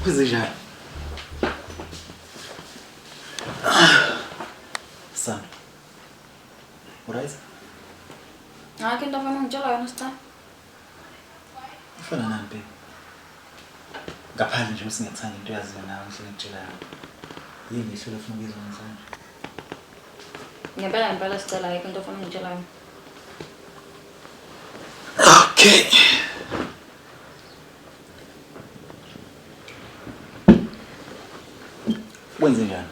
Kwenzenjani? Sandra. Alright? Ngakho into ofuna ungitshela yona sicela. Ufana nani babe? Ngaphandle nje ukuthi ngiyakuthanda into oyaziyo nawe ngihlale ngikutshela yona. Yini ihlelo ofuna ukuyizwa namhlanje? Ngempela ngempela sicela ayikho into ofuna ungitshela yona. Okay. Wenze njani?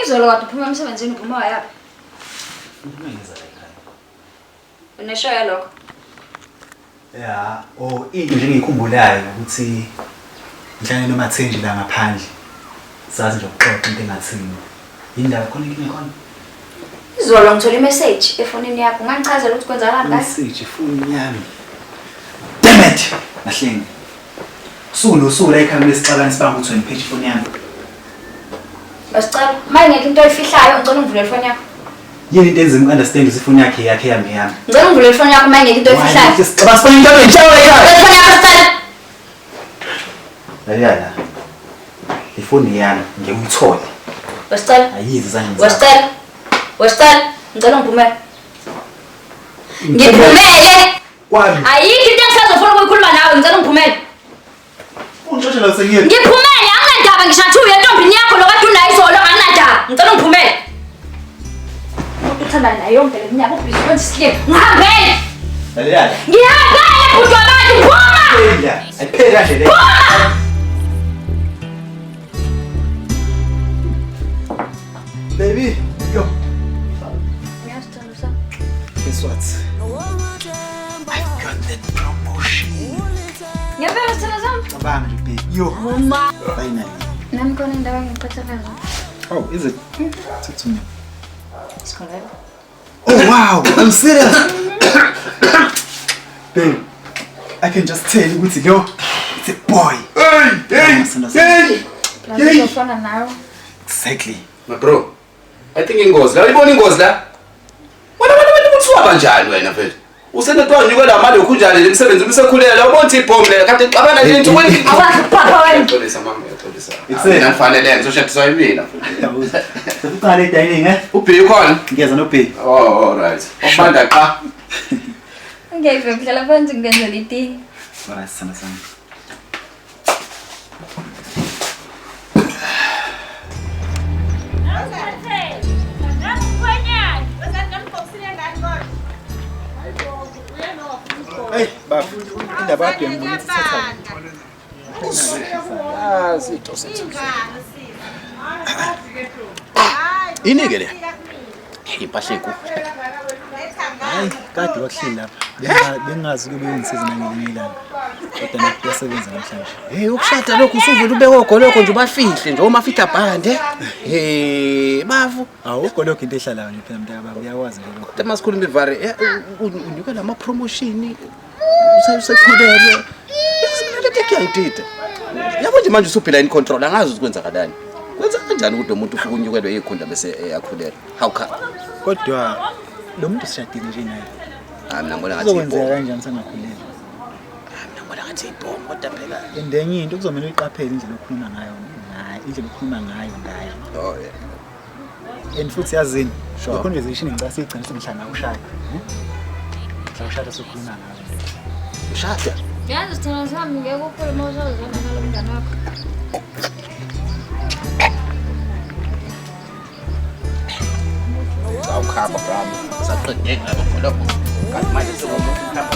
Izolo kade uphuma emsebenzini uphuma wayaphi? Uphuma ngeza la ekhaya. Unesho yalokho? Ya, oh into nje engiyikhumbulayo ukuthi ngihlangene noMathenji la ngaphandle. Sazi nje ukuxoxa into engathini. Yini ndaba khona inkinga khona? Izolo ngithola imessage efonini yakho. Ungangichazela ukuthi kwenzakalani ngayo? Message efonini yami. Damn it! Mahlengi. Usuku nosuku la ekhaya kulesixabane sibanga ukuthi wena uphethe ifoni yami. Basicela, uma ingekho into oyifihlayo ngicela ungivulele ifoni yakho. Yini into enzima uku-understand ukuthi ifoni yakhe yakhe yami yami? Ngicela ungivulele ifoni yakho uma ingekho into oyifihlayo. Sixabana sibona into entsha la ekhaya. Ifoni yakho sicela. Lalela la. Ifoni yami ngeke uyithole. Wasicela. Ayizi ezandleni zakho. Wasicela. Wasicela. Ngicela ungiphumele. Ngiphumele. Kwami. Ayikho into engisazofuna ukuyikhuluma nawe, ngicela ungiphumele. Ungixoshe la sengiyephi? Ngiphumele, anginandaba ngisho ngathi uyentombini yakho lo kade unayo izolo, anginandaba. Ngicela ungiphumele. Umuntu uthandana naye yonke le minyaka ubhizi ukwenza isilima. Ngihambele. Lalela la. Ngihambele bhuti wabantu, phuma! Ayipheli la. Ayipheli kanje le. Phuma! Baby, yo. Ngiyasithanda sami. Guess what? I've got that promotion. Ngempela sithanda sami. Cabanga nje baby. Yo. Mama. Finally. Nami khona indaba engiphathele zona. Oh, is it? Talk to me. Sikhona. Oh wow, I'm serious. Babe, I can just tell ukuthi lo it's a boy. Hey, hey, hey. Plus uzofana nawe. Exactly. My bro, I think ingozi la. Uyibona ingozi la? Wena wena wena uthi kanjani wena mfethu? Usenetwa nyuka la mali ukhunjani le msebenzi usekhulele ubona ukuthi ibhomu le kade xabana nje into wena. Awakhe papa wena. Ngiyaxolisa mama ngiyaxolisa. It's a- Mina ngifanele ngizoshadiswa yimina. Sekuqala e-dining eh? Ubhi khona? Ngiyeza noBheki. Oh, all right. Ubanda qa. Ngeke ngihlala phansi ngenzela itiye. Alright, sithanda sami. Hey, baba, indaba yakho ngibona ukuthi ithatha. Yazi into sethu. Ini ke le? Impahla enkulu. Hayi, kade wakuhleli lapha. Bengazi kube uyongisiza nangelinye ilanga. Kodwa nakho kuyasebenza namhlanje. Hey, ukushada lokhu usuvele ubeke ogoloko nje ubafihle nje omafihla bhande. Hey, bafu. Awu ugoloko into ehlalayo nje phela mntaka baba uyakwazi nje lokho. Kodwa masikhuluma ivare, unyuka lama promotion usekhulelwe. Yazi mina lento kuyangidida. Yabo nje manje usuphila in control angazi ukuthi kwenzakalani. Kwenza kanjani ukuthi lo muntu ufike unyukelwe ikhundla bese eyakhulelwa? How come? Kodwa lo muntu sishadile nje naye. Hayi mina ngibona ngathi Kuzokwenzeka ibhomu. kanjani sangakhulelwa? Hayi mina ngibona ngathi ibhomu kodwa phela. And enye into kuzomele uyiqaphele indlela okhuluma ngayo ngayo, indlela okhuluma ngayo ngayo. Oh yeah. And futhi yazini, Sure. le conversation ngicela siyigcine sengihlala ushaya. Mhla ushada sokhuluma ngayo. Ushada. Yazi sithanda sami ngeke ukhule uma usazozwana nalo mngane wakho. Awukhamba bravo. Saqede ngalokho lokho. Kanti manje sekumuntu ukhamba.